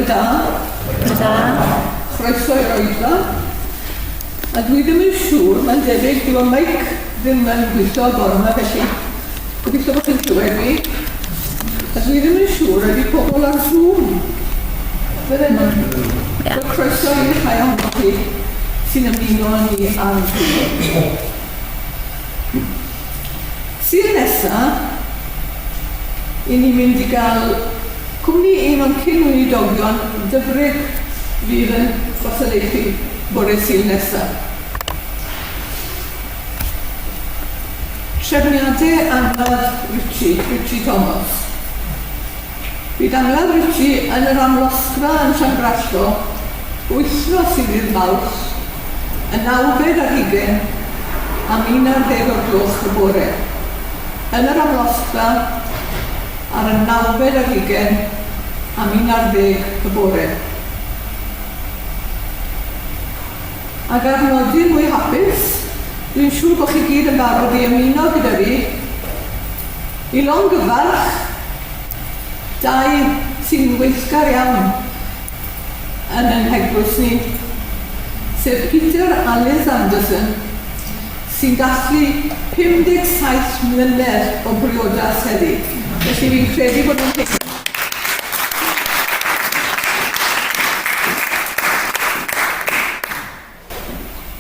Bore da. Bore da. Chroeso i'r oedfa. A dwi ddim yn siŵr, mae'n debyg, dyw y meic ddim yn gweithio bore yma, felly gobeithio bod chi'n clywed fi. A dwi ddim yn siŵr ydy pobl ar Zoom. Fydden nhw. Ie. So croeso i'r rhai ohonoch chi sy'n ymuno â ni ar Zoom. Sul nesa, 'y ni'n mynd i gael cwmni un o'n cyn-weinidogion, Dyfrig, fydd yn gwasanaethu bore Sul nesa. Trefniadau angladd Richie, Richie Thomas. Bydd angladd Richie yn yr Amlosgfa yn Llangrallo wythnos i ddydd Mawrth, y nawfed ar hugain am 11 o'r gloch y bore. Yn yr Amlosgfa ar y nawfed ar hugain am 11 y bore. Ac ar nodyn mwy hapus, dwi'n siŵr bod chi gyd yn barod i ymuno gyda fi i longyfarch dau sy'n weithgar iawn yn ein heglwys ni, sef Peter a Liz Anderson, sy'n dathlu 57 mlynedd o briodas heddi. Felly fi'n credu bod nhw'n haeddu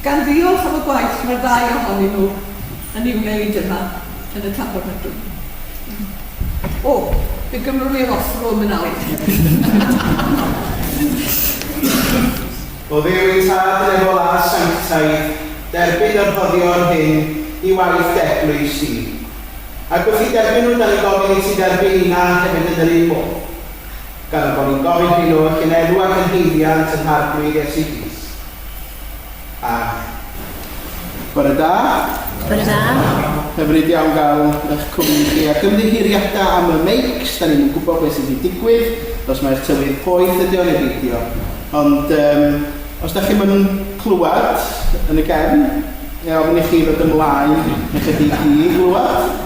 Gan ddiolch am y gwaith mae'r ddau ohonyn nhw yn ei wneud yma yn y Tabernacl. O, fe gymrwn ni'r offrwm yn awr. O Dduw ein Tad nefol a sanctaidd, derbyn y rhoddion hyn i waith d'eglwys di. Ac wrth i derbyn nhw, da ni'n gofyn i ti dderbyn nina hefyd yn yr un modd. Gan y bod ni'n gofyn hyn oll yn enw ac yn haeddiant yn Mharglwydd Iesu Grist. Amen. Bore da. Bore da. Hyfryd iawn gael eich cwmni chi ac ymddiheuriadau am y meics, da ni'm yn gwybod beth sydd wedi digwydd, os mae'r tywydd poeth ydi o neu beidio. Ond um, os da chi'm yn clywed yn y gefn, Fe ofyn i chi ddod ymlaen ychydig i glywed,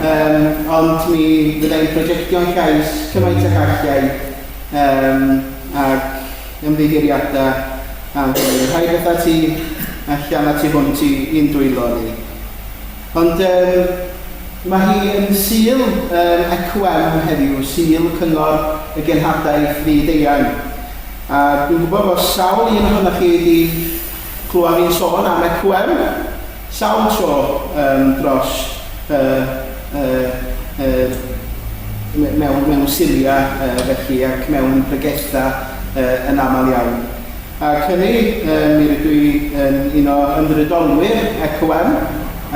yym, ond mi fydda i'n projectio'n llais cymaint ag alla i, yym, ac ymddiheuriadau am hynny. Rhai pethau tu allan a tu hwnt i i'n dwylo ni. Ond yym, mae hi yn Sul yym ECWM heddiw, Sul Cyngor y Genhadaeth Fyd-eang. A dwi'n gwybod bod sawl un ohonoch chi wedi Clywaf fi'n sôn am ECWM sawl tro yym dros y y y mewn mewn Syria yy felly ac mewn pregetha yy yn aml iawn. Ac hynny yy mi rydw i yn un o ymddiriedolwyr ECWM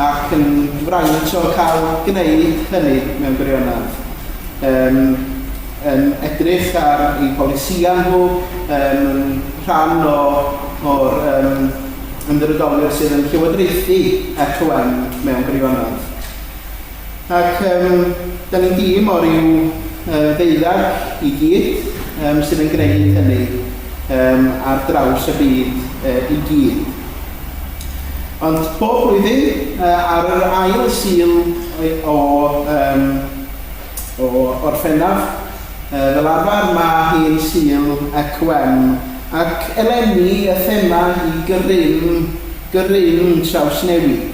ac yn fraint o cael gwneud hynny mewn gwirionedd. Yym yn edrych ar eu polisïau nhw, yym yn rhan o o'r yym ymddiriedolwyr sydd yn llywodraethu FOM mewn gwirionedd. Ac yym da ni'n dîm o ryw yy ddeuddag i gyd yym sydd yn gwneud hynny yym ar draws y byd yy i gyd. Ond bob blwyddyn yy ar yr ail Sul o yym O Orffennaf, fel arfer mae hi'n Sul ECWM, ac eleni y thema i grym, grym trawsnewid.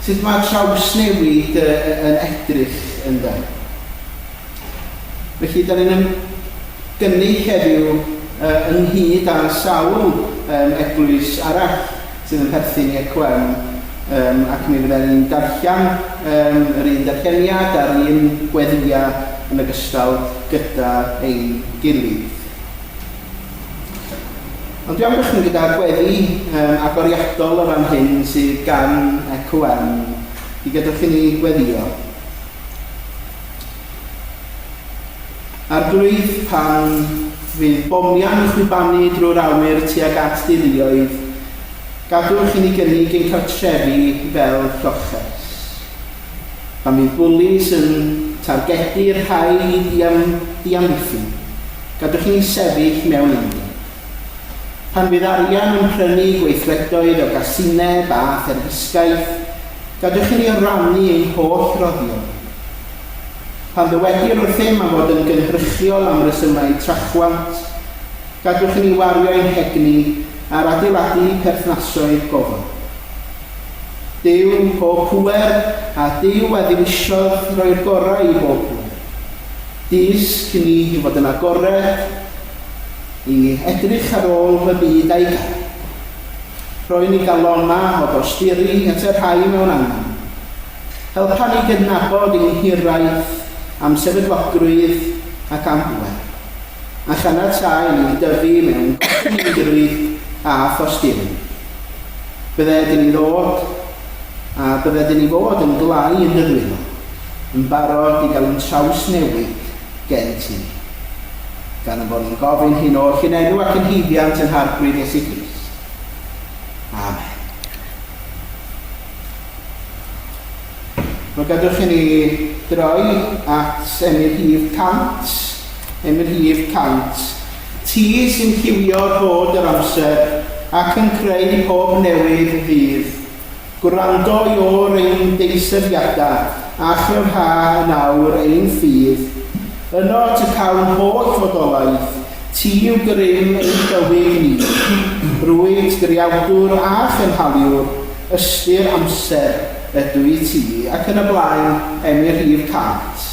Sut mae trawsnewid yn edrych ynde? Felly, da ni'n ymgynnull heddiw ynghyd â sawl eglwys arall sydd yn perthyn i ECWM, yym, ac mi fydden ni'n darllen yym, yr un darlleniad a'r un gweddïau yn ogystal gyda ein gilydd. Ond dwi am gychwyn gyda gweddi um, agoriadol o fan hyn sydd gan ECWM. I gadwch i ni gweddio. Arglwydd, pan fydd bomiau'n chwibanu drwy'r awyr tuag at deuluoedd, gadwch i ni gynnig ein cartrefi fel lloches. Pan fydd bwlis yn targedu'r rhai diamddiffyn, gadwch i ni sefyll mewn undeb. Pan fydd arian yn prynu gweithredoedd o gasineb a therfysgaeth, gadwch i ni rannu ein holl roddion. Pan ddywedir wrthym am fod yn gynhyrchiol am resymau trachwant, gadwch i ni wario ein hegni ar adeiladu perthnasoedd gofal. Duw pob pŵer a Duw a ddewisiodd roi'r gorau i bob pŵer. Dysg i ni i fod yn agored i edrych ar ôl y byd a'i garu. Rhoi ni galonnau o dosturi at y rhai mewn angen. Helpa ni gydnabod ein hiraeth am sefydlogrwydd ac am bŵer, a chaniatáu i ni dyfu mewn gostyngeiddrwydd a thosturi. Bydded i ni ddod, a bydded i ni fod yn glai yn dy ddwylo, yn barod i gael ein trawsnewid gen ti. Gan ein bod ni'n gofyn hyn oll yn enw ac yn haeddiant ein Harglwydd Iesu Grist. Amen. Wel, gadwch i ni droi at emyn rhif 100. Emyn rhif 100. Ti sy'n lliwio rhod yr amser ac yn creu pob newydd ddydd. Gwrando i o'r ein deisyfiadau a chryfha yn awr ein ffydd. Yno y cawn holl fodolaeth, ti yw grym ein bywyd ni. Rwyt greawdwr a chynhaliwr, Ystyr amser ydw i ti, ac yn y blaen, emyn rhif 100.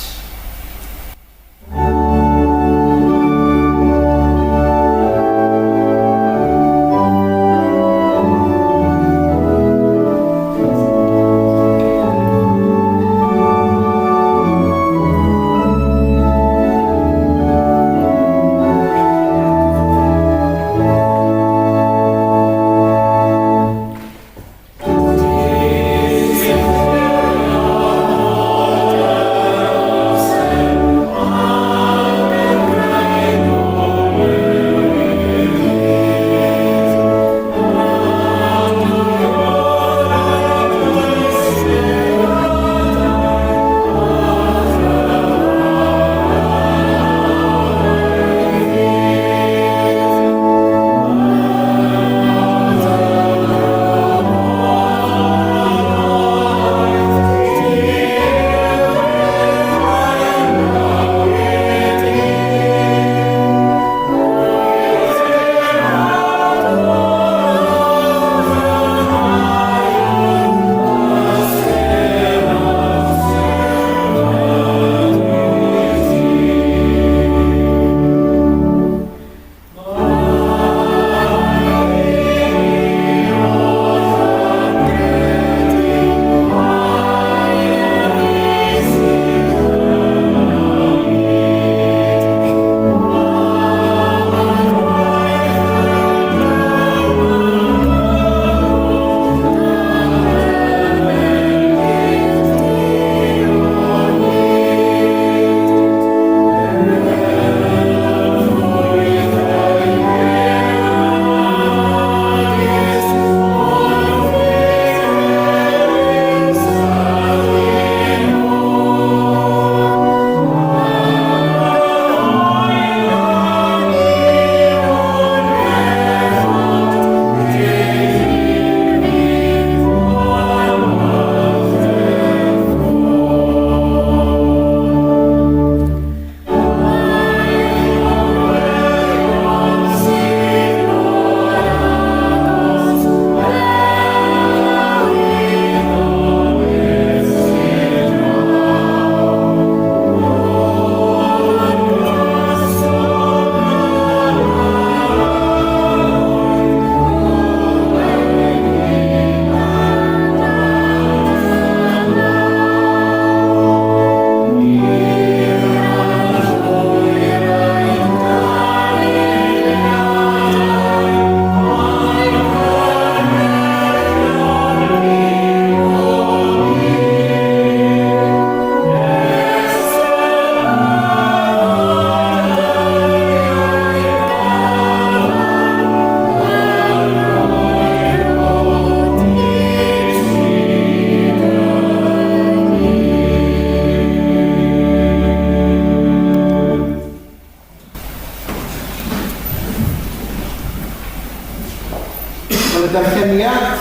Wel, y darlleniad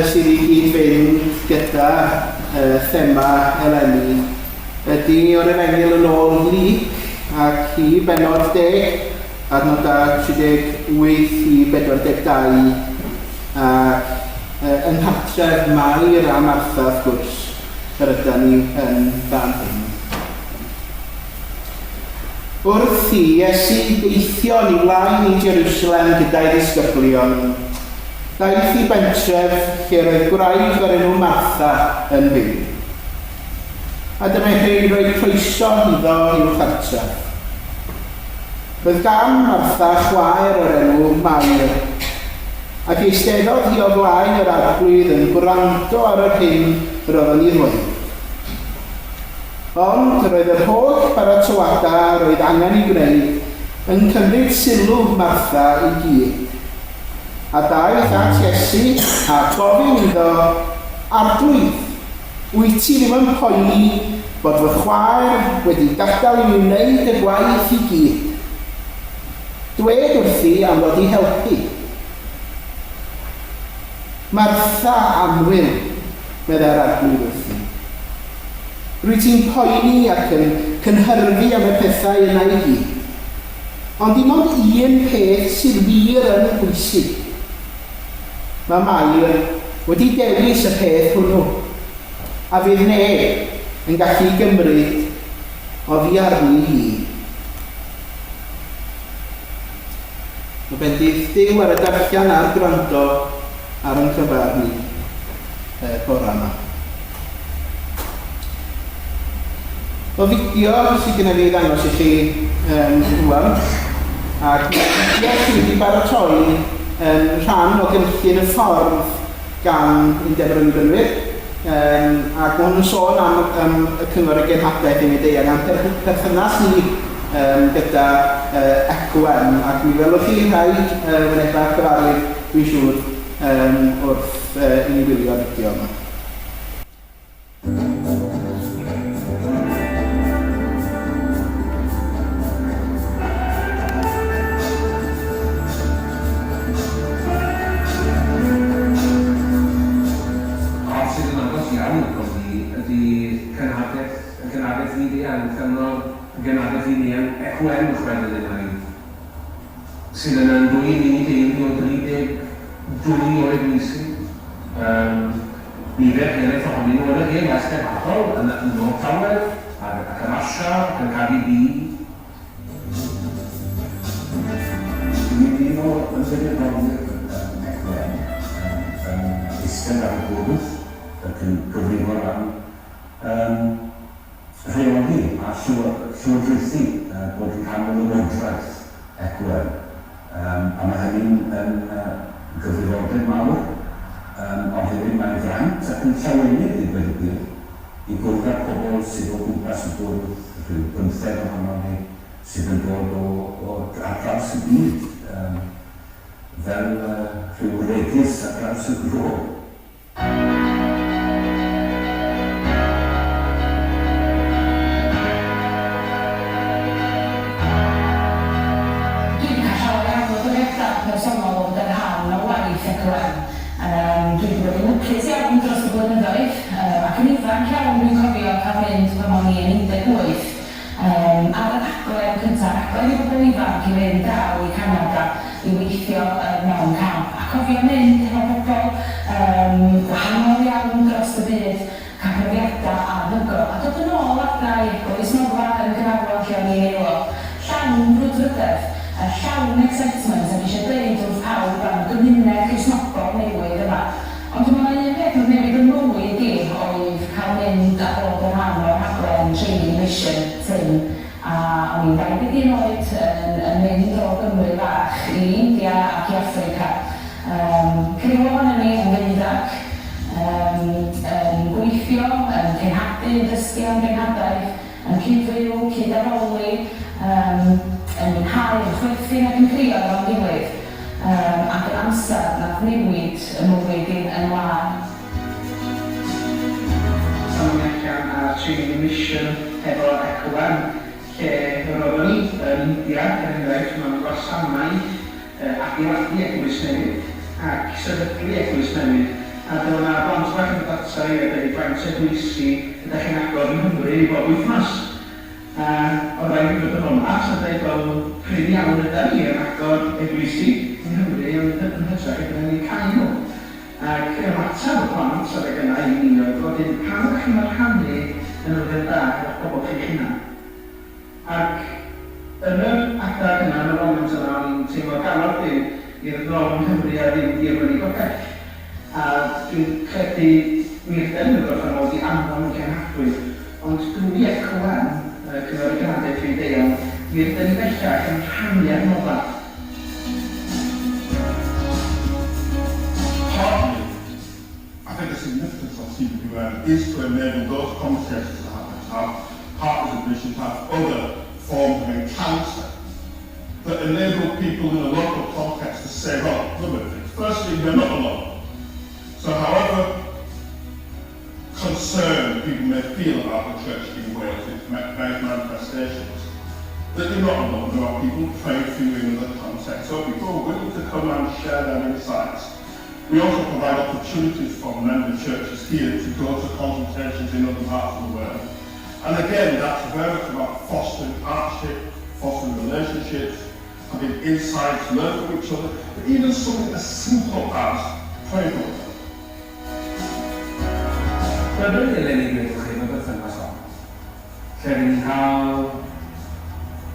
sydd i gyd-fynd gyda thema eleni ydy o'r Efengyl yn ôl Luc ac i bennod 10, adnodau 38 i 42, ac yng nghartref Mair a Martha wrth gwrs, yr ydan ni yn fan hyn. Wrth i Iesu deithio yn ei flaen i Jerusalem gyda'i ddisgyblion, daeth i bentref lle roedd gwraig o'r enw Martha yn byw. A dyma hi'n rhoi croeso iddo i'w chartref. Roedd gan Martha chwaer o'r enw Mair, ac eisteddodd hi o flaen yr Arglwydd yn gwrando ar yr hyn yr oedd yn ei ddweud. Ond roedd yr holl baratoadau yr oedd angen eu gwneud yn cymryd sylw Martha i gyd. A daeth at Iesu a gofyn iddo, Arglwydd, wyt ti ddim yn poeni bod fy chwaer wedi gadael i mi wneud y gwaith i gyd? Dwed wrthi am ddod i helpu. Martha annwyl, meddai'r Arglwydd wrthi. Rwyt ti'n poeni ac yn cynhyrfu am y pethau yna i gyd. Ond dim ond un peth sydd wir yn bwysig. Mae Mair wedi dewis y peth hwnnw, a fydd neb yn gallu gymryd oddi arni hi. Mae bendith Duw ar y darllen a'r gwrando ar ein cyfer ni y bore yma. O fideo sydd gennym fi ddangos i chi um, rwan, ac mae'r fideo sydd wedi baratoi yn rhan o gynllun y ffordd gan Undeb yr Annibynwyr, um, ac mae hwn yn sôn am, am y Cyngor y Genhadaeth yn Fyd-eang a'n perthynas ni um, gyda uh, ECWM, ac mi welwch chi rhai uh, wynebau cyfarwydd, dwi'n siŵr, um, wrth uh, i ni wylio'r fideo yma. Ond sydd yn agos iawn atom ni ydy cenhadaeth, y genhadaeth fyd-eang, cyngor y genhadaeth fyd-eang, ECWM y chwedl yna i, sydd yn ymddwyn i deulu o 32 o eglwysi. Yym, nifer helaeth ohonyn nhw yn yr hen west genhadol, yn yn North Tawel, ac ac yn Asia, ac yn Caribî. Dwi'n un o ymddiriedolwyr yym ECWM, yn yn eistedd ar y bwrdd ac yn gyfrifol am yym rheoli a llywodraethu, bod yn rhan o lywodraeth ECWM. A mae hynny'n yn gyfrifoldeb mawr, ond hefyd mae'n fraint ac yn llawenydd i ddweud y gwir, i gwrdd â'r pobl sydd o gwmpas y bwrdd, rhyw bymtheg ohonon ni, sydd yn dod o o ar draws y byd, fel rhyw wregys ar draws y glôb. Dwi 'di cael llawer iawn o brofiadau personol o fod yn rhan o waith ECOM. Yym, dwi 'di bod yn lwcus iawn dros y blynyddoedd, yym, ac yn ifanc iawn dwi'n cofio cael mynd pan o'n i yn 18, yym, ar y rhaglen cynta, rhaglen i bobl ifanc i fynd draw i Canada i weithio yy mewn camp. A cofio mynd hefo pobl yym gwahanol iawn dros y byd, cael profiadau anhygoel, a dod yn ôl adra i Eglwys Nofa yn Gaernarfon lle o'n i'n aelod, llawn brwdfrydedd, yy llawn excitement ac eisiau deud wrth pawb am y gymuned Gristnogol newydd yma. Ond dwi'n meddwl mai un peth oedd newid fy mywyd i oedd cael mynd a bod yn rhan o'r rhaglen Training Mission, TIM, a o'n i'n 21 oed yn yn mynd o Gymru fach i India ac i Affrica. Yym, criw ohonon ni yn ddeuddag, yym, yn gweithio, yn cenhadu, yn dysgu am genhadaeth, yn cyd-fyw, cyd-addoli, yym, yn mwynhau, yn chwerthin ac yn crio efo'n gilydd, yym, ac yn amser nath newid 'y mywyd i yn lân. Allan o'n i allan ar training mission efo ECOWAM lle yr oeddwn i yn India er enghraifft mewn gwasanaeth adeiladu eglwys newydd ac sefydlu eglwys newydd. A dyma 'na blant bach yn dod ata i a deud faint eglwysi ydach chi'n agor yng Nghymru bob wythnos? A oedd rhaid i fi fod yn onast a deud wel prin iawn ydan ni yn agor eglwysi yng Nghymru ond yn hytrach ydyn ni'n cau nhw. Ac ymateb y plant adeg yna i mi oedd wedyn pam ydach chi'm yn rhannu y newyddion da hefo'ch pobl chi'ch hunan? Ac yn yr adag yna, yn y foment yna, o'n i'n teimlo galwad Duw i ddod yn ôl yng Nghymru a ddim i ymwneud o bell. A dwi'n credu mi ydan ni yn y gorffennol wedi anfon yn cenhadwyr, ond drwy ECOM, y Cyngor y Genhadaeth Fyd-eang, mi ydan ni bellach yn rhannu adnoddau. Partly, I think the significance of CWM is to enable those conversations to happen, to have partners of mission, to have other forms of encounter that enable people in a local context to say, well, a number of things. Firstly, you're not alone. So however concerned people may feel about the church in Wales, its various manifestations, that you're not alone. There are people praying for you in other contexts. So people are willing to come and share their insights. We also provide opportunities for member churches here to go to consultations in other parts of the world. And again, that's very much about fostering partnership, fostering relationships, having insights, learn from each other, but even something as simple as praying for one another. Byddwn eleni dweud chi fod berthynas od, lle ry'n ni'n cael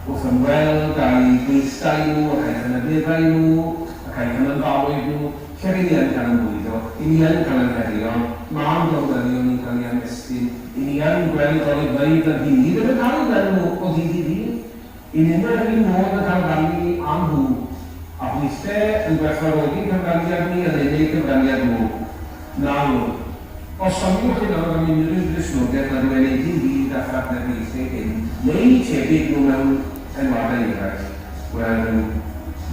wrth ymweld â'u gweithdai nhw ac a'u cynadleddau nhw ac a'u cymanfaoedd nhw, lle ry'n ni yn cael ein bwydo, ry'n ni yn cael ein herio, ma'n gorwelion ni'n cael eu ymestyn, ry'n ni yn gweld golygfeydd nad y'n ni ddim yn cael eu gweld nhw o ddydd i ddydd. Yn union yr un modd yn cael rhannu â nhw, a hwythe yn gwerthfawrogi'n cyfraniad ni yn eu cyfraniad nhw. Nawr, os soniwch chi nawr am unrhyw Gristnogaeth nad yw e'n eu byd a phartneriaethau hyn, neu tebyg nhw mewn enwadau eraill, wel, ryw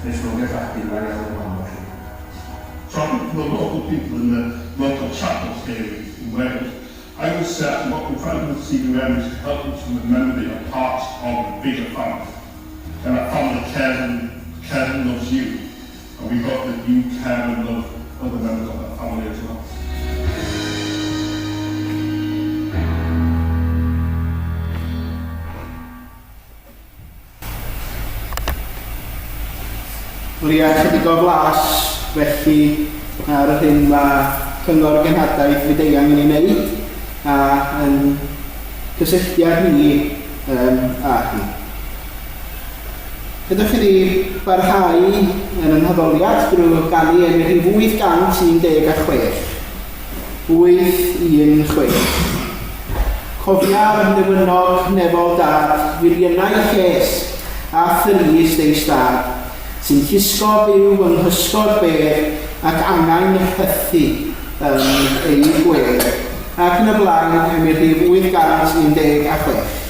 Gristnogaeth fach dila iawn ohono chi. So I think for the local people in the local chapels here in Wales, I would say actually what we're trying to do with CWM is to help them to remember that you're part of a bigger family. And that family cares and loves you. And we hope that you care and love other members of that family as well. Wel ia, chydig o flas felly ar yr hyn mae Cyngor y Genhadaeth Fyd-eang yn ei wneud a yn cysylltiad ni â hi. Gadewch i ni barhau yn ein haddoliad drwy ganu emyn rhif 816. 816. Cofia'r newynog nefol dad filiynau lles a thrist ei stad, sy'n llusgo byw yng nghysgod bedd ac angau'n rhythu yn ei gwedd. Ac yn y blaen, emyn rhif 816.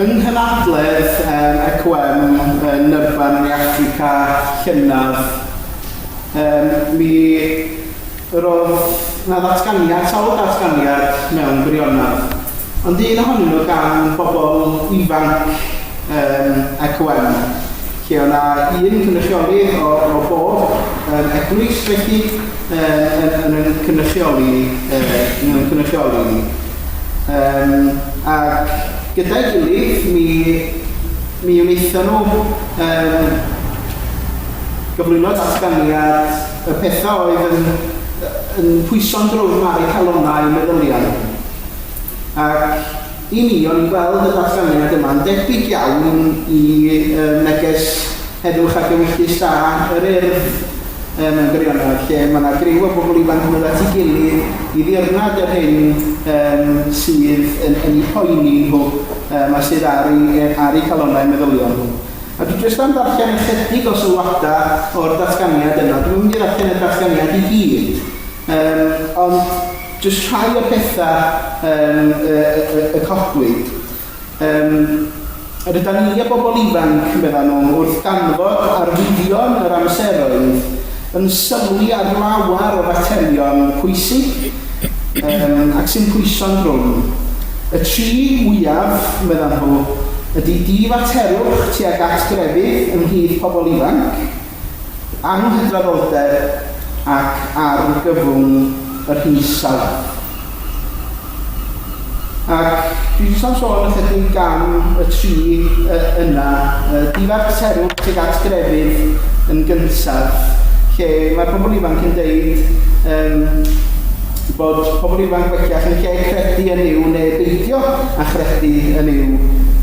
Yng nghynadledd um, ECWM yn Nyrban yn Affrica llynedd, um, mi yr oedd na ddatganiad, sawl datganiad mewn gwirionedd, ond un ohonyn nhw gan bobl ifanc um, ECWM, lle oedd na un cynrychiolydd o, o bob um, eglwys felly um, yn, yn, yn cynrychioli, uh, yn cynrychioli ni. Um, ac gyda'i gilydd, mi, mi wnaethon nhw um, gyflwyno datganiad y pethau oedd yn, yn pwyso'n drwm ar eu calonnau meddyliau nhw. Ac i mi, o'n i'n gweld y datganiad yma'n debyg iawn i um, neges heddwch ac ewyllys da yr Urdd mewn gwirionedd, lle mae yna griw o bobl ifanc yn dod at ei gilydd i ddirnad yr hyn um, sydd yn, yn eu poeni nhw um, a sydd ar eu, ar eu calonnau meddylion nhw. A dwi jyst am ddarllen ychydig o sylwadau o'r datganiad yna. Dwi'n mynd i ddarllen y datganiad i gyd, um, ond jyst rhai o'r pethau um, y, y, y, y codwyd. Yym, rydan ni y bobl ifanc, meddan nhw, wrth ganfod arwyddion yr amseroedd, yn sylwi ar lawer o faterion pwysig, yym, ac sy'n pwyso'n drwm. Y tri mwyaf, meddan nhw, ydy di-faterwch tuag at grefydd ymhlith pobl ifanc, anghydraddoldeb ac argyfwng yr hinsawdd. Ac dwi jyst am sôn ychydig am y tri yna. Difaterwch tuag at grefydd yn gyntaf, lle mae'r pobl ifanc yn deud um, bod pobl ifanc bellach yn lle credu yn Nuw neu beidio â chredu yn Nuw.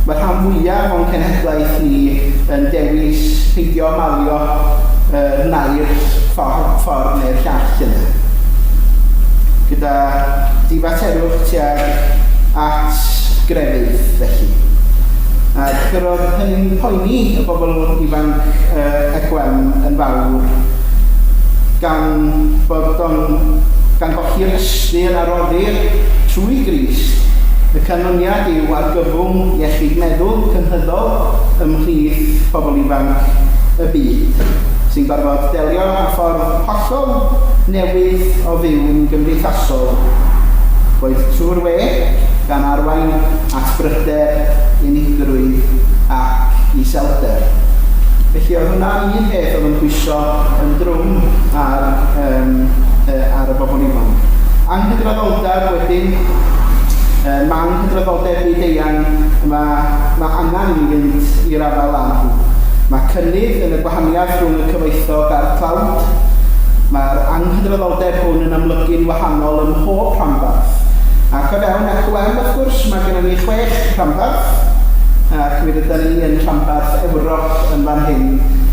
Mae rhan fwyaf o'n cenhedlaeth ni yn dewis peidio malio uh, naill ffordd, ffordd neu'r llall yna. Gyda difaterwch tuag at grefydd, felly. Ac yr oedd hynny'n poeni y bobl ifanc uh, ECWM yn fawr, gan bod o'n, gan golli'r ystyr a roddir trwy Grist. Y canlyniad yw argyfwng iechyd meddwl cynhyddol ymhlith pobl ifanc y byd, sy'n gorfod delio â ffordd hollol newydd o fyw'n gymdeithasol, boed trwy'r we, gan arwain at bryder, unigrwydd ac iselder. Felly oedd hwnna'n un peth oedd yn pwyso yn drwm ar, um, ar y bobl ifanc. Anghydraddoldeb wedyn, uh, mae anghydraddoldeb byd-eang, mae, mae angen i ni fynd i'r afael â nhw. Mae cynnydd yn y gwahaniaeth rhwng y cyfoethog a'r tlawd. Mae'r anghydraddoldeb hwn yn amlygu'n wahanol ym mhob rhanbarth. Ac o fewn ACWM, wrth gwrs, mae gennym ni chwech rhanbarth, ac mi rydyn ni yn rhanbarth Ewrop yn fan hyn,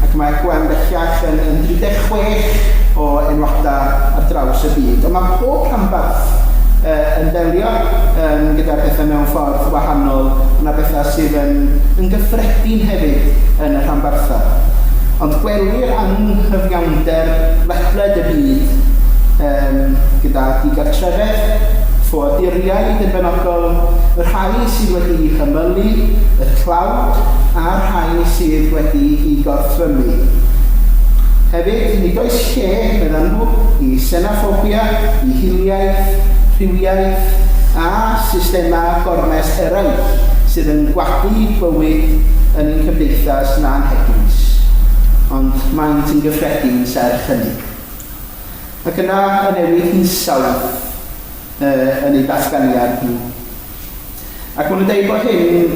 ac mae ACWM bellach yn, yn 36 o enwadau ar draws y byd. Ond mae pob rhanbarth uh, yn delio um, gyda pethau mewn ffordd wahanol. Mae yna bethau sydd yn, yn gyffredin hefyd yn y rhanbarthau. Ond gwelir anghyfiawnder ledled y byd um, gyda digartrefedd, ffoaduriaid yn benodol, y rhai sydd wedi'u hymylu, y tlawd, a'r rhai sydd wedi'u gorthrymu. Hefyd, nid oes lle, meddan nhw, i senoffobia, i hiliaeth, rhywiaeth a systemau gormes eraill sydd yn gwadu bywyd yn ein cymdeithas na'n heglwys. Ond maent yn gyffredin serch hynny. Ac yna y newid hinsawdd uh, yn eu datganiad nhw. Ac maen nhw'n dweud bod hyn,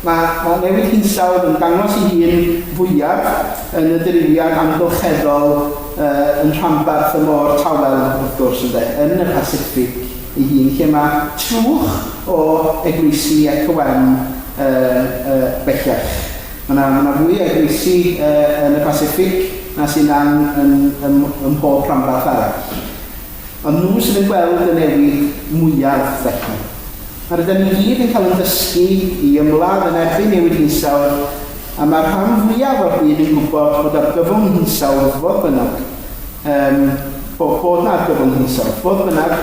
mae, mae newid hinsawdd yn dangos ei hun fwyaf yn y dirywiad amgylcheddol uh, yn rhanbarth y môr tawel, wrth gwrs, ynde, yn y Pasifig ei hun, lle mae trwch o eglwysi ECOM uh, uh, bellach. Mae yna, mae yna fwy o eglwysi uh, yn y Pasifig na sy'n yn, yn, ym, ym mhob rhanbarth arall. Ond nhw sydd yn gweld y newid mwyaf felly. A rydyn ni gyd yn cael ein dysgu i ymladd yn erbyn newid hinsawdd, a mae'r rhan fwyaf o'r byd yn gwybod bod argyfwng hinsawdd, fodd bynnag, um, bod, bod na argyfwng hinsawdd. Fodd bynnag,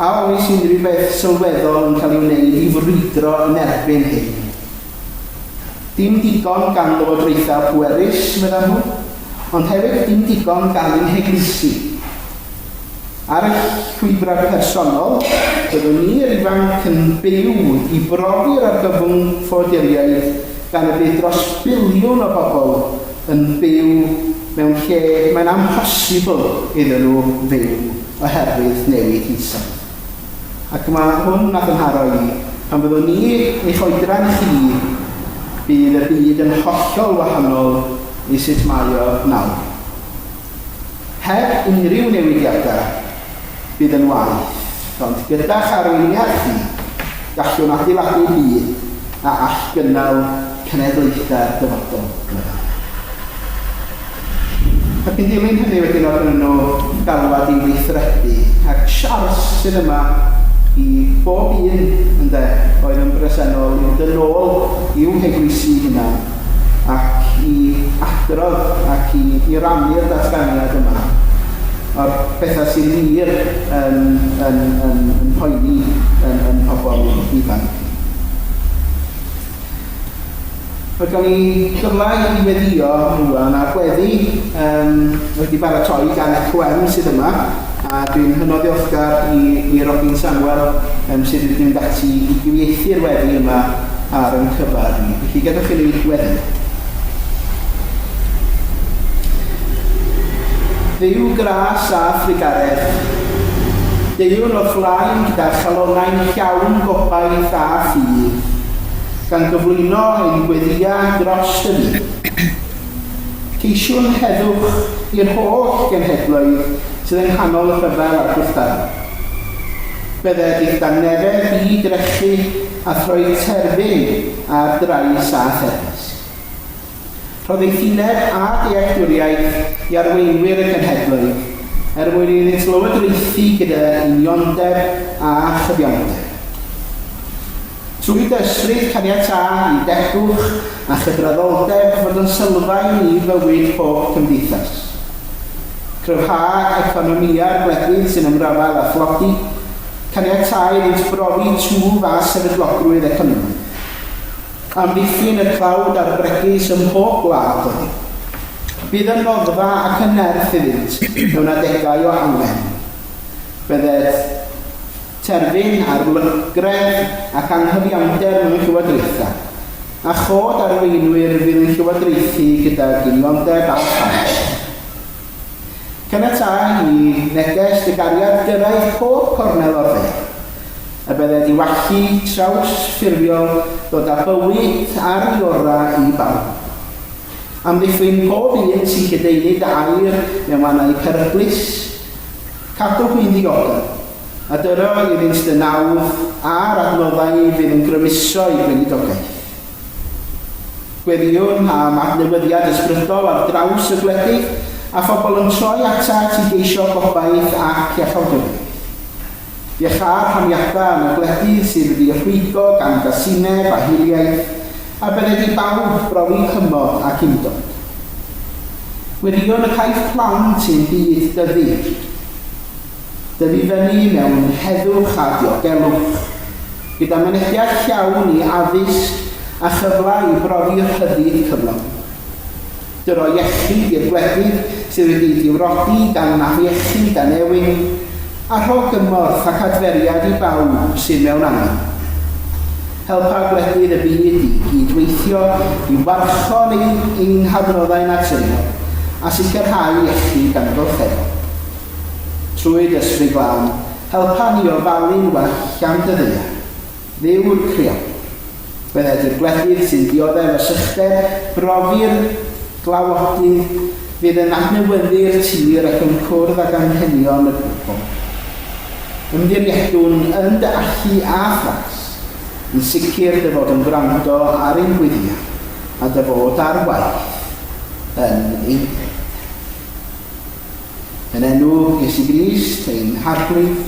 a oes unrhyw beth sylweddol yn cael ei wneud i frwydro yn erbyn hyn? Dim digon gan lywodraethau pwerus, meddan nhw, ond hefyd dim digon gan ein heglwysi. Ar y llwybrau personol, byddwn ni yr ifanc yn byw i brofi'r argyfwng ffoaduriaid gan y bydd dros biliwn o bobl yn byw mewn lle mae'n amhosibl iddyn nhw fyw oherwydd newid hinsawdd. Ac mae hwn nath 'y nharo i, pan fyddwn ni eich oedran chi, bydd y byd yn hollol wahanol i sut mae o nawr. Heb unrhyw newidiadau, bydd yn waeth, ond gyda'ch arweiniad chi, gallwn adeiladu byd a all gynnal cenedlaethau'r dyfodol, meddai. Ac yn dilyn hynny wedyn oedd gynnon nhw galwad i weithredu, ac siars sydd yma i bob un ynde oedd yn bresennol i fynd yn ôl i'w heglwysi hunan ac i adrodd ac i, i rannu'r datganiad yma o'r pethau sydd wir yn, yn, yn, yn poeni yn, yn pobl ifanc. Mae gen i gyfle i weddïo rŵan a gweddi um, wedi baratoi gan ECWM sydd yma a dwi'n hynod ddiolchgar i, i Robin Samuel um, sydd wedi mynd ati i gyfieithu'r weddi yma ar yn cyfer ni. Felly gadewch i ni weddi. Dduw gras a thrugaredd, Deuwn o'th flaen gyda chalonnau'n llawn gobaith a ffydd, gan gyflwyno ein gweddïau dros dy fyd. Ceisiwn heddwch i'r holl genhedloedd sydd yng nghanol y rhyfel a'r gwrthdaro. Bydded i'th dangnefedd di drechu a throi terfyn ar drais a therfysg. Rhodd eithineb a dealltwriaeth i arweinwyr y cenhedloedd, er mwyn iddynt lywodraethu gyda uniondeb a chyfiawnder. Trwy dy ysbryd caniatâ i degwch a chydraddoldeb fod yn sylfaen i fywyd pob cymdeithas. Cryfha economïau'r gwledydd sy'n ymrafael â thlodi, caniatâ iddynt brofi twf a sefydlogrwydd economaidd. Amddiffyn y tlawd a'r bregus ym mhob gwlad heddiw. Bydd yn noddfa ac yn nerth iddynt mewn adegau o angen. Bydded terfyn ar lygredd ac anghyfiawnder mewn llywodraethau, a chod arweinwyr fydd yn llywodraethu gydag uniondeb a pharch. Caniatâ i neges dy gariad gyrraedd pob cornel o'r ddaear, a bydded i wallu trawsffurfiol ddod â bywyd ar ei orau i bawb. Amddiffyn pob un sy'n lledaenu dy air mewn mannau peryglus, cadw hwy'n ddiogel, a dyro iddynt dy nawdd a'r adnoddau fydd yn grymuso eu gweinidogaeth. Gweddïwn am adnewyddiad ysbrydol ar draws y gwledydd, a phobl yn troi atat i geisio gobaith ac iachawdwriaeth. Iachâ'r rhaniadau yn y gwledydd sydd wedi'u rhwygo gan gasineb a hiliaeth, a bydded i bawb brofi cymod ac undod. Gweddïwn y caiff plant ein byd dyfu. Dyfu fyny mewn heddwch a diogelwch, gyda mynediad llawn i addysg a chyfle i brofi rhyddid cyflawn. Dyro iechyd i'r gwledydd sydd wedi'u difrodi gan afiechyd a newyn, a rho gymorth ac adferiad i bawb sydd mewn angen. Helpa gwledydd y byd i gyd-weithio i warchod ein hadnoddau naturiol a sicrhau iechyd amgylcheddol. Trwy dy Ysbryd Glân, helpa ni ofalu'n well am dy ddaear, Dduw'r Creawdwr. Bydded i'r gwledydd sy'n dioddef o sychder brofi'r glawodydd fydd yn adnewyddu'r tir ac yn cwrdd ag anghenion y bobl. Ymddiriedwn yn dy allu a thras, yn sicr dy fod yn gwrando ar ein gweddïau, a dy fod ar waith yn ein byd. Yn enw Iesu Grist, ein Harglwydd,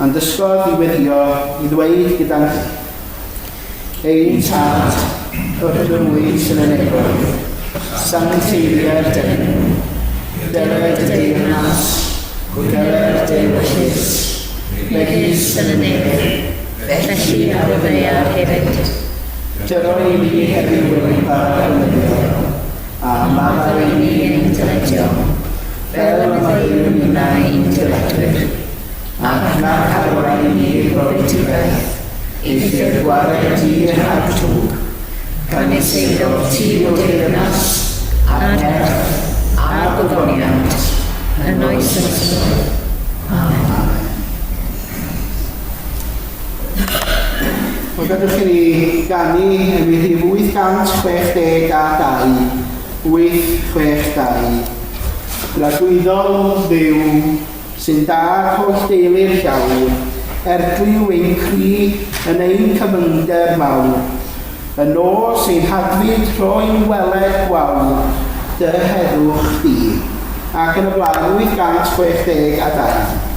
a'n dysgodd i weddïo i ddweud gyda'n gilydd, Ein Tad, yr hyn wyt yn y nefoedd, sancteiddier dy enw, deled dy deyrnas, gweler dy ewyllys, megis yn y nef, felly ar y ddaear hefyd. Dyro i ni heddiw ein bara beunyddiol, a maddau i ni ein dyledion, fel y maddeuwn ninnau i'n dyledwyr. Ac nac arwain ni i brofedigaeth, eithr gwared di rhag drwg. Canys eiddo ti yw deyrnas, a'r nerth, a'r gogoniant, yn oes oesoedd. Amen. Wel, gadwch i ni ganu yn rhif 862, 862. Dragwyddol Dduw sy'n dad holl deulu'r llawr, erglyw ein cri yn ein cyfyngder mawr. Y nos ein hadfyd troi'n weled gwawr dy heddwch di. Ac yn y blaen, 862.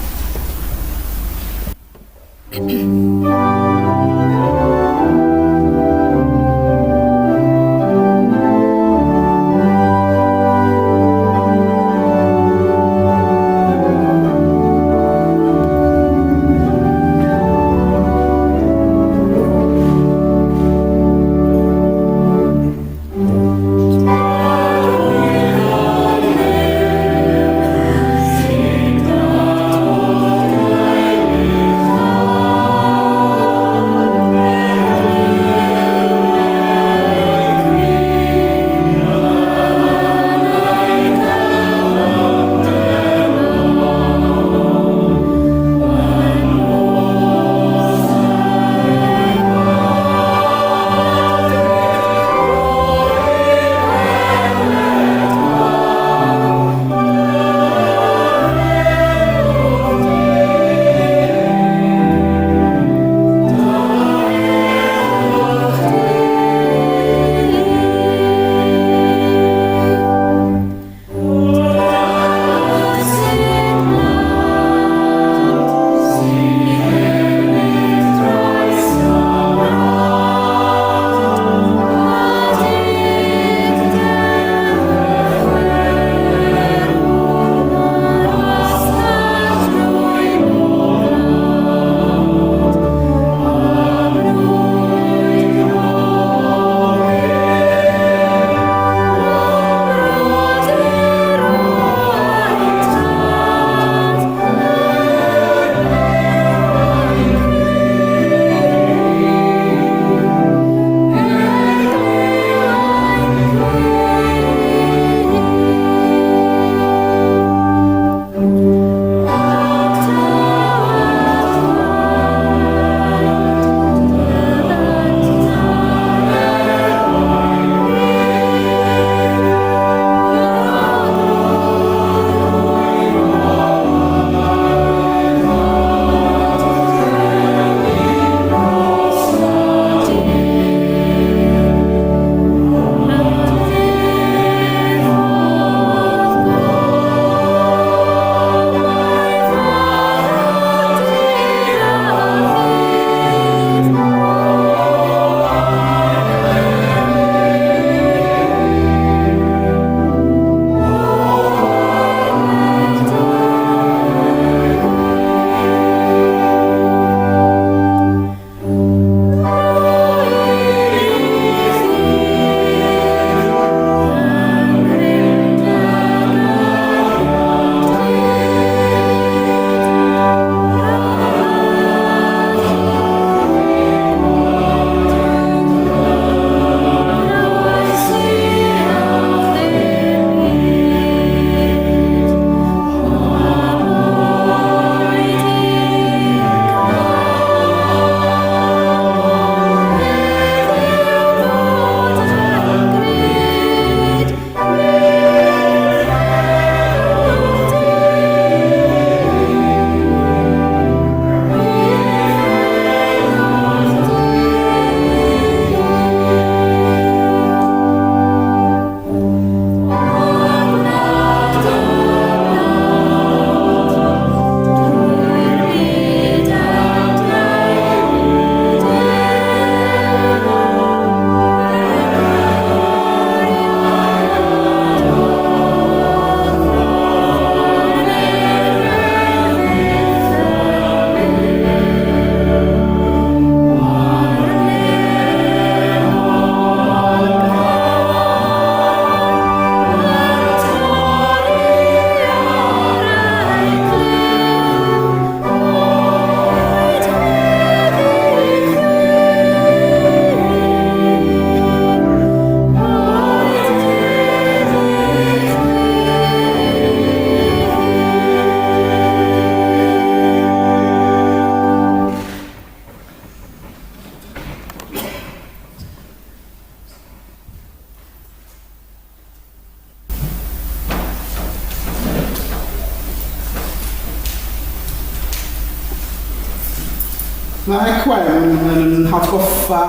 Mae Cwem yn hatgoffa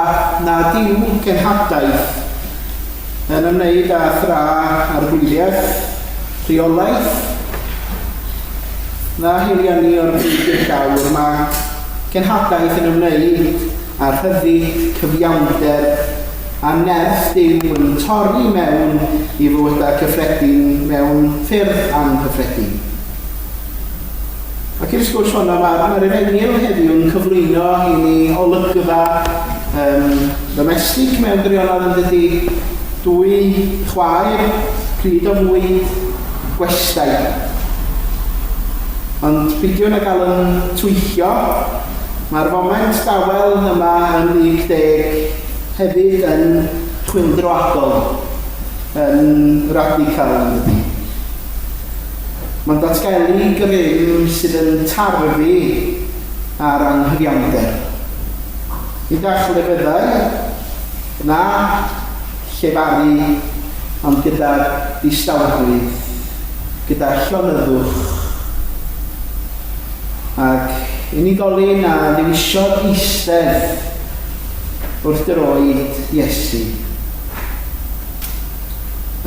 nad yw cenhadaeth yn ymwneud â thra arglwyddiaeth, rheolaeth, na haelioni o'r byd i'r gawr. Mae cenhadaeth yn ymwneud â rhyddid, cyfiawnder a nerth Duw yn torri mewn i fywydau cyffredin mewn ffyrdd anghyffredin. Ac i'r sgwrs honno, mae'r mae Efengyl heddiw'n cyflwyno i ni olygfa um, domestig mewn gwirionedd yn dydy, dwy chwaer, pryd o fwyd, gwestai. Ond peidio na gael yn twyllio, mae'r foment dawel yma yn Luc 10 hefyd yn chwyldroadol, yn radical yn dydy. Mae'n datgelu grym sydd yn tarfu ar anghyfiawnder. Nid â chlefyddau, na llefaru, ond gyda distawrwydd, gyda llonyddwch, ac unigolyn a ddewisiodd eistedd wrth droed Iesu.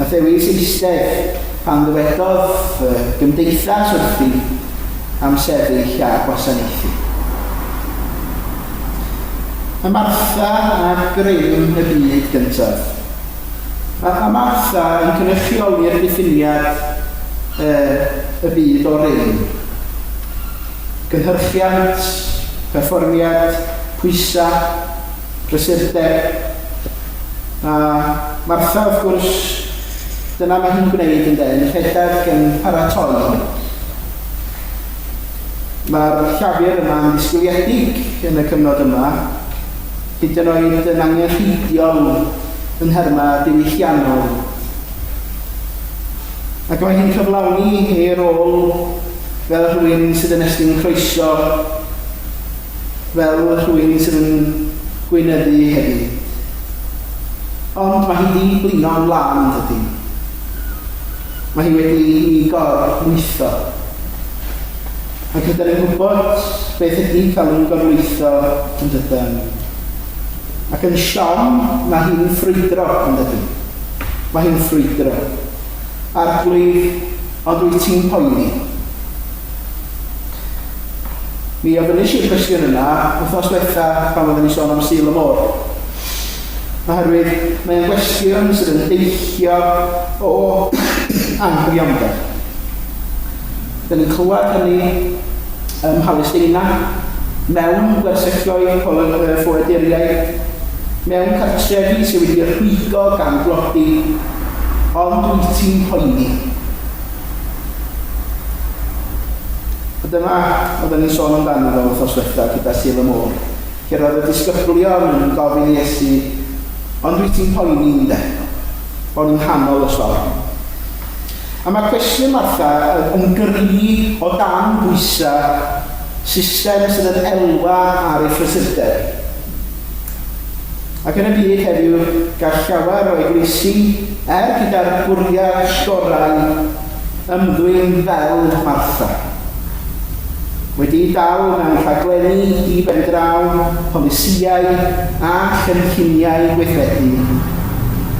Na ddewis eistedd pan ddywedodd y gymdeithas wrthi am sefyll a gwasanaethu. Mae Martha a grym y byd gyntaf. Mae Martha yn cynrychioli'r diffiniad y byd o rym. Gynhyrchiant, perfformiad, pwysau, prysurdeb. A Martha, wrth gwrs, dyna mae hi'n gwneud ynde, yn rhedeg, yn paratoi. Mae'r llafur yma'n ddisgwyliedig yn y cyfnod yma, hyd yn oed yn angenrheidiol yn nhermau diwylliannol. Ac mae hi'n cyflawni ei rôl fel rhywun sydd yn estyn croeso fel rhywun sydd yn gweinyddu hefyd. Ond mae hi 'di blino'n lân, yn dydi? Mae hi wedi ei gorlwytho. Ac rydyn ni'n gwybod beth ydy cael ein gorlwytho, yn dydan? Ac yn siom, mae hi'n ffrwydro, yn dydi? Mae hi'n ffrwydro. Arglwydd, ond wyt ti'n poeni? Mi ofynnes i'r cwestiwn yna wythnos diwetha pan oedden ni'n sôn am Sul y Môr. Oherwydd mae o'n gwestiwn sydd yn deillio o anghyfiawnder. Dyn ni'n clywed hynny ym Mhalesteina, mewn gwersylloedd ffoaduriaid, mewn cartrefi sydd wedi rhwygo gan dlodi, ond wyt ti'n poeni? A dyma oedden ni'n sôn amdano fo wythnos diwetha gyda Sul y Môr, lle roedd y disgyblion yn gofyn i Iesu, Ond wyt ti'n poeni ynde? Bod ni'n nghanol y storm. A mae cwestiwn Martha yn gry o dan bwysau system sydd yn elwa ar ei phrysurdeb. Ac yn y byd heddiw, gall llawer o eglwysi, er gyda'r bwriad gorau, ymddwyn fel Martha. Wedi'u dal mewn rhaglenni di-ben-draw, polisïau a chynlluniau gweithredu,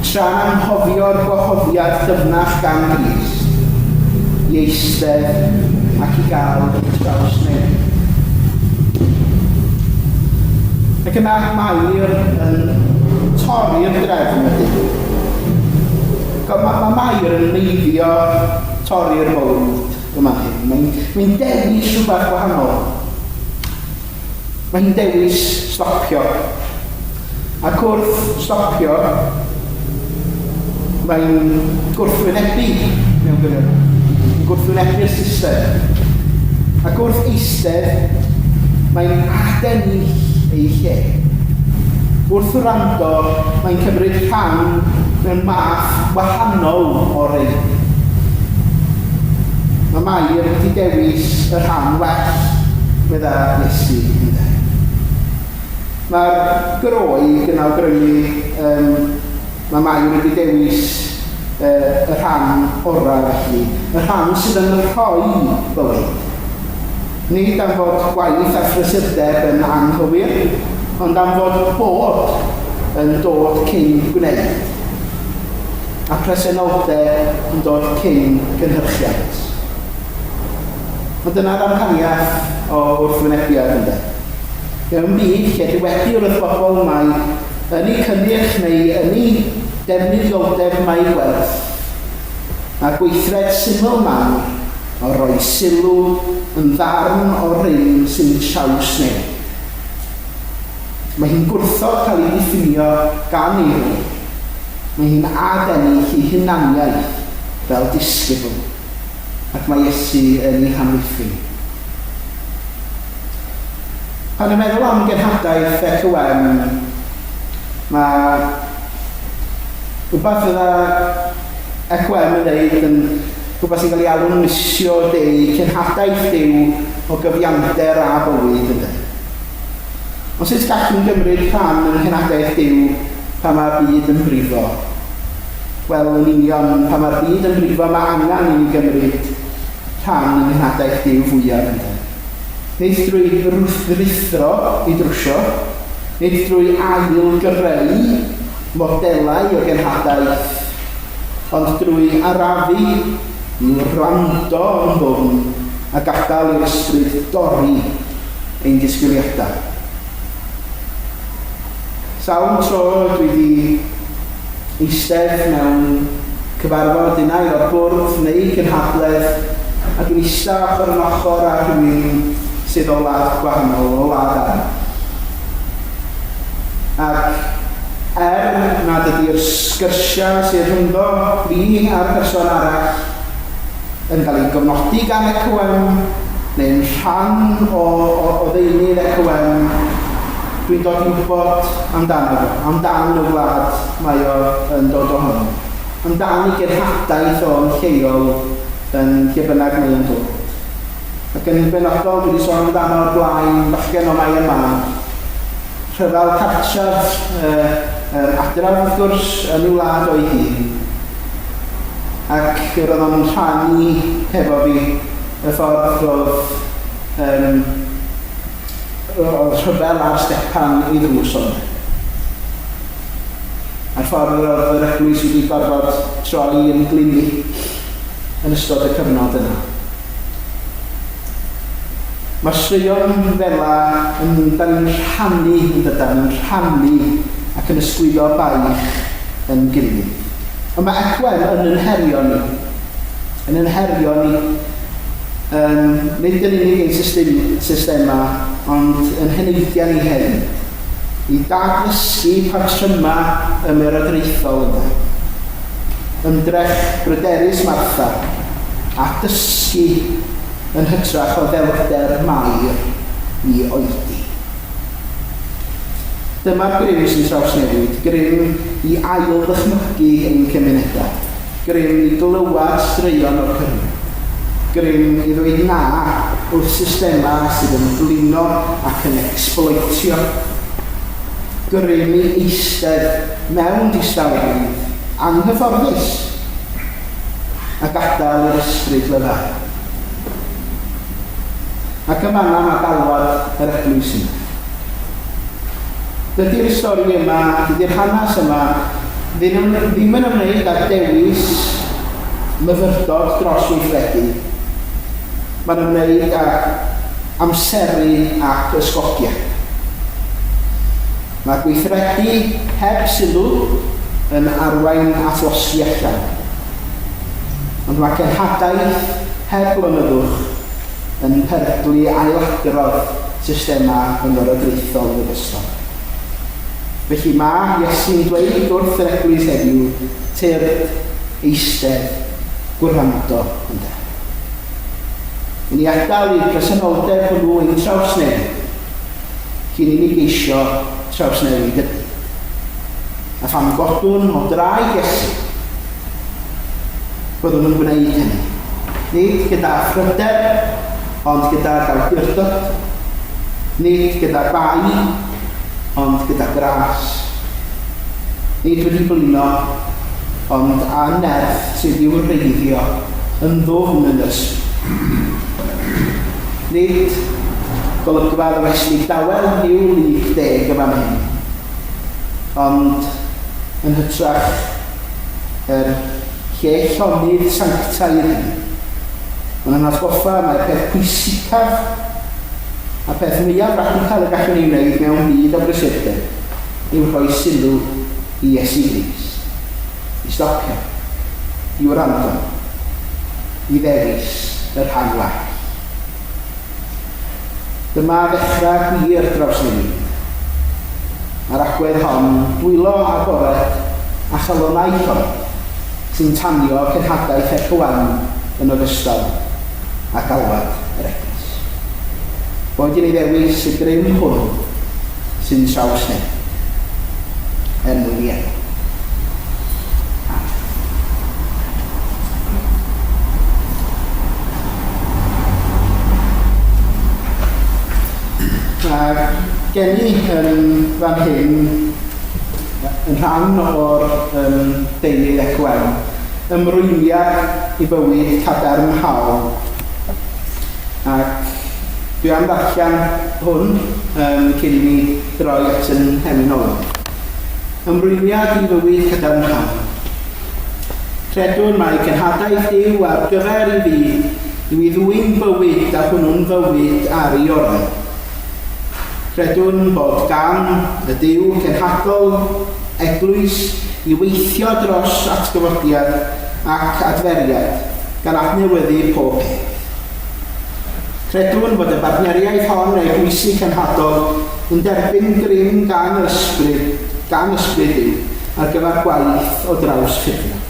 tra'n anghofio'r gwahoddiad dyfnach gan Grist i eistedd ac i gael eu trawsnewid. Ac yna Mair yn torri'r drefn wedyn. Mae, mae Mair yn meiddio torri'r mold yma hyn. Mae'n mae dewis rhywbeth gwahanol. Mae hi'n dewis stopio. Ac wrth stopio, mae'n gwrthwynebu mewn gwirionedd. Mae'n gwrthwynebu'r system. Ac wrth eistedd, mae'n adennill ei lle. Wrth wrando, mae'n cymryd rhan mewn math wahanol o reid. Mae Mair wedi dewis y rhan well, medda Iesu, ynde. Mae'r Groeg yn awgrymu um, mae Mair wedi dewis uh, y rhan orau felly, y rhan sydd yn rhoi bywyd. Nid am fod gwaith a phrysurdeb yn anghywir, ond am fod bod yn dod cyn gwneud, a presenoldeb yn dod cyn cynhyrchiant. Ond dyna ddamcaniaeth o wrthwynebiad, ynde? Mewn byd lle dywedir wrth bobl mai yn eu cynnyrch neu yn eu defnyddioldeb mae gwerth, Mae gweithred syml mawr o roi sylw yn ddarn o rym sy'n trawsnewid. Mae hi'n gwrthod cael ei ddiffinio gan ei rôl. Mae hi'n adennill ei hunaniaeth fel disgybl, ac mae Iesu yn ei hamddiffyn. Pan yn meddwl am genhadaeth ECWM, mae Rhywbeth fydda ECWM yn ddeud yn rhywbeth sy'n cael ei alw'n missio Dei, cenhadaeth Duw o gyfiawnder a bywyd, ynde? Ond sut gallwn gymryd rhan yng nghenhadaeth Duw pan mae'r byd yn brifo? Wel, yn union, pan mae'r byd yn brifo mae angen i ni gymryd rhan yng nghenhadaeth Duw fwyaf, ynde? Nid drwy ruthro i drwsio, nid drwy ail-greu modelau o genhadaeth, ond drwy arafu i wrando yn ddwfn a gadael i'r ysbryd dorri ein disgwyliadau. Sawl tro dwi 'di eistedd mewn cyfarfod unai o'r bwrdd neu gynhadledd a dwi'n ista ochr yn ochr â rhywun sydd o wlad gwahanol, o wlad arall. Ac er nad ydy'r sgyrsiau sydd rhyngddo fi a'r person arall yn cael ei gofnodi gan ECWM neu'n rhan o, o, o ddeunydd ECWM, dwi'n dod i wybod amdano fo, amdan y wlad mae o yn dod ohono, amdan ei genhadaeth o'n lleol yn lle bynnag mae o'n dod. Ac yn benodol, dwi wedi sôn amdano o'r blaen, bachgen o Myanmar, rhyfel cartref uh, uh, adref wrth gwrs yn ei wlad o'i hun. Ac roedd o'n rhannu hefo fi y ffordd roedd um, Roedd rhyfel ar stepan ei ddrws ond. A'r ffordd yr oedd yr eglwys wedi gorfod troi yn glinig yn ystod y cyfnod yna. Mae straeon fela yn, da ni'n rhannu yn dydan, yn rhannu ac yn ysgwyddo baich yn gilydd. Ond mae Ecwen yn yn herio ni. Yn yn herio ni Yym, nid yn unig ein system, systemau, ond yn heneidiau ni hefyd, i dadlysgu patrymau ymerodraethol ynde. Ymdrech bryderus Martha, a dysgu yn hytrach o ddelfder Mair i oedi. Dyma'r grym sy'n trawsnewid, grym i ail-ddychmygu ein cymunedau, grym i glywed straeon o'r cyrion, grym i ddweud na wrth systemau sydd yn blino ac yn ecsbloetio, grym i eistedd mewn distawrwydd anghyfforddus a gadael i'r ysbryd lefaru. Ac yn fan'na mae galwad yr eglwys yma. Dydy'r stori yma, dydy'r hanes yma ddim yn, ddim yn ymwneud â dewis myfyrdod dros weithredu. Mae'n ymwneud â amseru ac ysgogiad. Mae gweithredu heb sylw yn arwain at losgi allan. Ond mae cenhadaeth heb lonyddwch yn peryglu ailadrodd systemau ymyrodraethol yn ogystal. Felly mae Iesu'n dweud wrth yr eglwys heddiw, tyrd, eistedd, gwrando, ynde. I ni adael i'r presenoldeb hwnnw ein trawsnewid, cyn i ni geisio trawsnewid y byd. A phan godwn o draed Iesu, byddwn yn gwneud hynny. Nid gyda phryder, ond gydag awdurdod. Nid gyda bai, ond gyda gras. Nid wedi blino, ond â nerth sydd i'w wreiddio yn ddwfn yn yr ysbryd. Nid golygfa ddomestig dawel yw Luc deg yn fan hyn, ond yn hytrach yr lle llonydd sanctaidd hyn. Mae'n ein hatgoffa mai'r peth pwysicaf a'r peth mwyaf radical y gallwn ei wneud mewn byd o brysurdeb yw rhoi sylw i Iesu Grist, i stopio, i wrando, i ddewis y rhan well. Dyma ddechrau gwir drawsnewid. Mae'r agwedd hon, dwylo agored a chalonnau llonydd, sy'n tanio cenhadaeth Ecowen yn ogystal â galwad yr Eglwys. Boed i ni ddewis y grym hwn sy'n trawsnewid, er mwyn i enw. Amen. Mae gen i yn fan hyn yn rhan o'r um, deunydd ECWM, ymrwymiad i fywyd cadarnhaol. Ac dwi am ddarllen hwn um, cyn i mi droi at yn hemyn olaf. Ymrwymiad i fywyd cadarnhaol. Credwn mai cenhadaeth Duw ar gyfer i fi yw i ddwyn bywyd a hwnnw'n fywyd ar ei orau. Credwn bod gan y Duw cenhadol eglwys i weithio dros atgyfodiad ac adferiad, gan adnewyddu pob peth. Credwn fod y bartneriaeth hon eglwysi cenhadol yn derbyn grym gan yr Ysbryd, gan Ysbryd Duw, ar gyfer gwaith o drawsffurfio.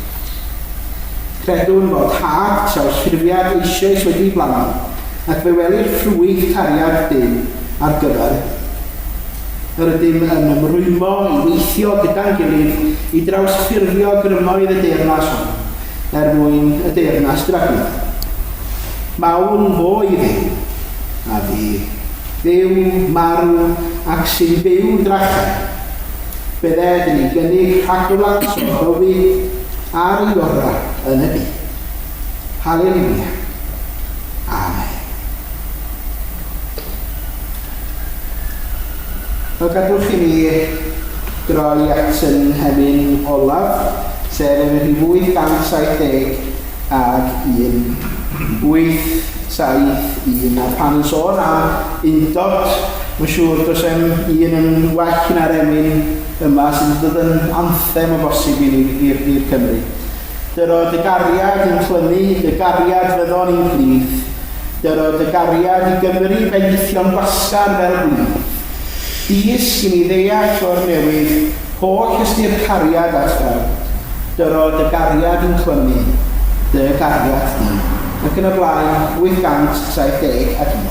Credwn fod had trawsffurfiad eisoes wedi'i blannu, ac fe welir ffrwyth cariad Duw ar gyfer y byd. Yr ydym yn ymrwymo i weithio gyda'n gilydd i drawsffurfio grymoedd y deyrnas hon, er mwyn y deyrnas dragwyddol. Mawl fo i Dduw, a fu Dduw marw ac sy'n byw drachefn. Bydded i ni gynnig rhagflas o fywyd ar ei orau yn y byd. Haleliwia. Amen. Wel, gadwch i ni droi at yn hemyn olaf, sef emyn rhif 870 ag 1. 871. A pan yn sôn am undod, mae'n siŵr does em un yn well na'r emyn yma sydd yn dod yn anthem o bosib i ni i'r i'r Cymry. Dyro dy gariad yn clymu, dy gariad fyddon i'n plith. Dyro dy gariad i Gymru bendithion gwasgar fel gwlith. Dysg i ni ddeall o'r newydd holl ystyr cariad at frawd. Dyro dy gariad i'n clymu, dy gariad di. Ac yn y blaen, 871.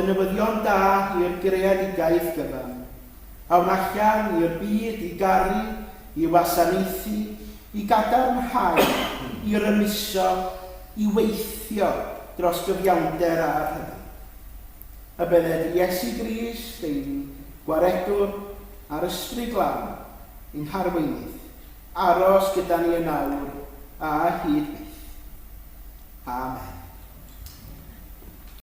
yn newyddion da i'r greadigaeth gyfan. Awn allan i'r byd i garu, i wasanaethu, i gadarnhau, i rymuso, i weithio dros gyfiawnder a rhyddid. Y bydded Iesu Grist ein Gwaredwr a'r Ysbryd Glân ein harweinydd, aros gyda ni yn awr a hyd byth. Amen.